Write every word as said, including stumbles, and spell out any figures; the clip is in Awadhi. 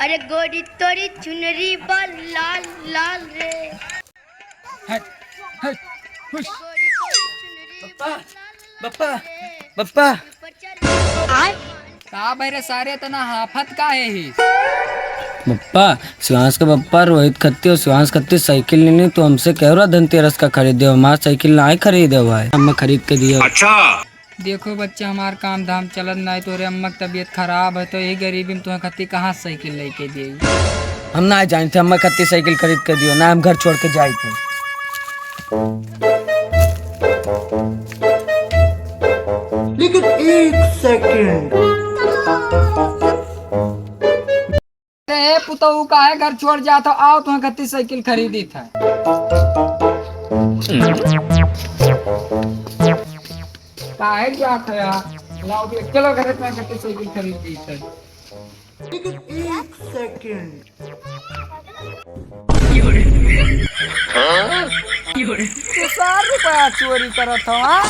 अरे गोरी तोरी चुनरी बा लाल लाल रे। हट, हट, हुश। बप्पा, बप्पा, बप्पा। का भै रे सारे, इतना हाफत काहे ही? बप्पा, शिवांश के बप्पा रोहित खत्ती और शिवांश खत्ती साइकिल लेनी तो हमसे कह रहा धनतेरस का खरीद दे, हमार साइकिल ना ही खरीदे भाई, हम खरीद के दिए। अच्छा। देखो बच्चा, हमार काम धाम चलत नाहीं, तोरे अम्मा की तबीयत खराब है, तो यही गरीबी में तुम्हें खत्ती कहाँ से साइकिल लेके देई? हम ना जानी थे, अम्मा खत्ती साइकिल खरीद के दियो, ना हम घर छोड़ के जाई थे। लेकिन एक सेकंड। अरे ए पुतऊ, काहे घर छोड़ जात हो? आओ, तुहें खत्ती साइकिल खरीदी था। काहे जात हो यार? लाओ भी, चलो घरे, तुहें खत्ती साइकिल खरीदी था। लेकिन एक सेकंड। तू सार रुपया चोरी करत हो, हाँ?